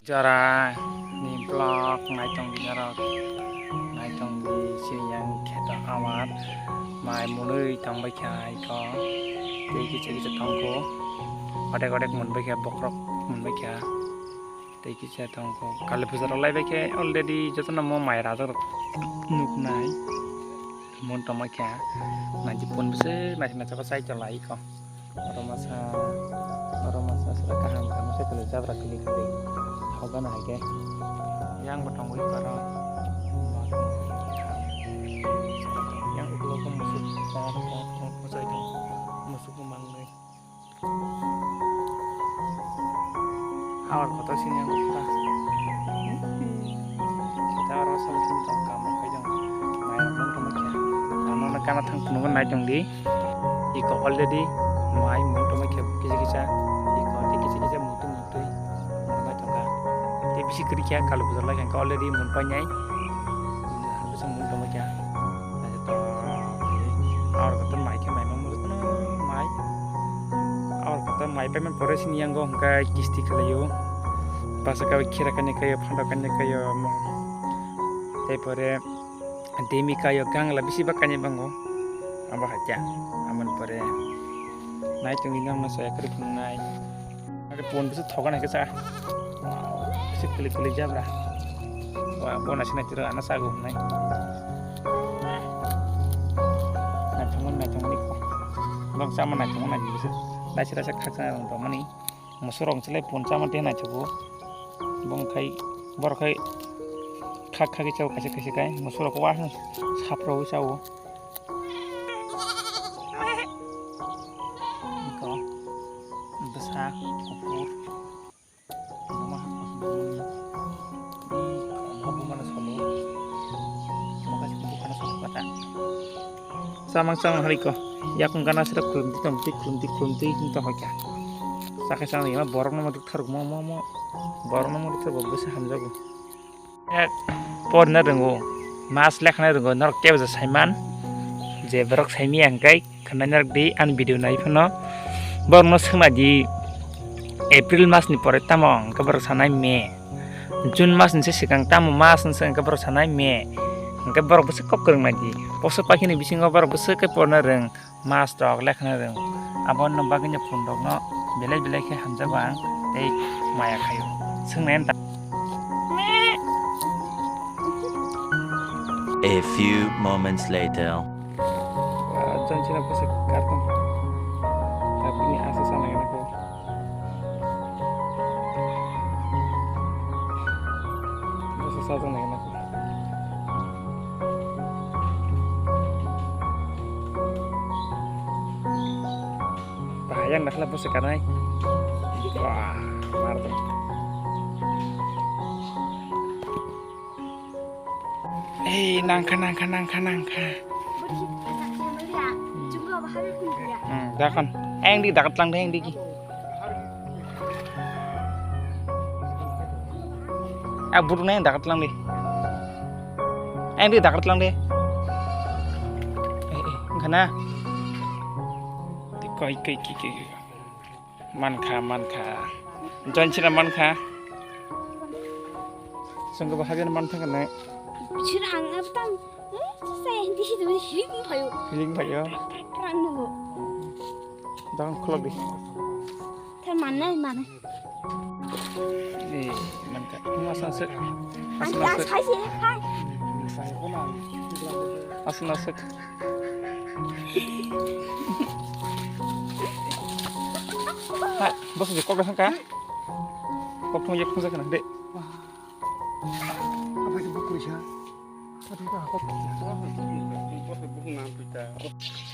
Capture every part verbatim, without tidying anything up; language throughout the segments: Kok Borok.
Jora ni vlog naitong di norok, naitong di sini yang kheto amar mai munui tong bai kha iko, tei kisa kisa tongkho, odek odek mun bai kha, bokrok mun bai kha, tei kisa tongkho. Kali puja rok lai bai khe already jotono mo mai rajak rok nuknai. Mun tongma khe nai di pun bwswk naisik naisik chai chalai kho. Oro masa, oro masa sara kaham kaham se kwlwi jabra kwlwi kwlwi. Hogano hai khe yang bo tongwi koro. Yang ulo khe musuk kok kok kok musai tong. Musuk bo mangnai. Awar kotor sini ang kota. Kita aro sama sini tong kamu kajang. Mai rok nang tongma khe. Ano na kana thang phunukgo nai tong di. Iko already mai mung tongma khe kisa kisa. Iko tei kisa kisa mutui mutui. Mai tongkha. Tei bisi kwrwi khe kalu bwsajak lai khe already mun painai. Bwsajak mun tongma khe. Awar kotor mai khe mai mung mung mai. Awar kotor mai payment pore sini yango hwnkhe kisti khlaio. Basa kabai khira kainwi khaio, phanda kainwi khaio. Tei pore demi khaio, gangla bisi ba kainwi bango. Abo hakya. Amoni pore nai tongwi nang no soya kwrwi phunuknai. Ake pon bisa thogan hai khe sa. Bisa klik klik jabra. Wa bona sina tira ana sago nai. Naithokmani, naithokmani ko. Nok sama naithokmani bisa. Laisa laisa khaksa rong tongmani. Musurok chwlai pun chama tei naithogo. Bong khai, borok khai khak khagwi chao kaisa kaisa kai. Musurok wa saprogwi chao. Iko bwsa kuphur. Samang samang hari ko. Yakung gana sira khulum di tong, di khulum di khulum di hinta hoika. Sakai samang ima borok no ma dukthar mo mo mo. Borok no ma dukthar bo bwsa hamjago. Ek, porna rwngo, mas lekhna rwngo, norok teibo saiman, je borok saimanya hwnkhe khwnai norok di ani video nai phano, borokno swngna di, April mas ni pore tamo hwnkhe borok sanai May, June mas ni se swkang tamo mas ni se hwnkhe borok sanai May, hwnkhe borok bwswk kok kwrwng nai di, poso pakhini bisingo borok bwswk khe porna rwng. Mas rok lekhna rwng. Aboni bagwino phone rokno belai belai khe hamjago ang tei maya khaio. Swngnai ta. A few moments later. Jon chini bwswk kartong. Tabukni asa sana gana kho. Bwswk sajak nai na. Bahai ang dakhla bwswk kanai. Wah, mar tong. Ei, nangkha, nangkha, nangkha, nangkha. Hmm, dakan. Ang di dakat lang deh, ang di ki. Ah, burung na yang dakat lang deh. Ang di dakat lang deh. Eh, eh, nangkha na. Koi, koi, koi, koi. Mankha, mankha. Join sira mankha. Sengko bahagi mankha kene. Sira ang abtang. Eh, saya hindi sih tuh hiling payo. Hiling payo. Perang dulu. Dang khulok di. Kan mana mana. Ni mankha. Asal sih. Asal sih. Asal sih. Hai, bos di kok datang ka? Kok thung yek thung sa kana de. Apa itu buku sih?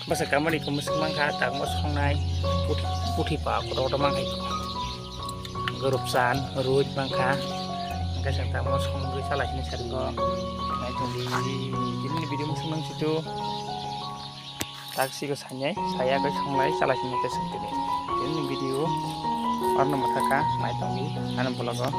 Basa kamani ko musuk mangkha, tak musuk nai puthi pa kotor kotor mangkha. Group san, ruj mangkha. Angka sa tak musuk nai chala sini sargo. Nai tungdi, ini video musuk nang situ. Tak siko sanyai, saya koi songlai, chala sini ke sini. Ini video, orno mathaka, nai tungdi, ano vlog o.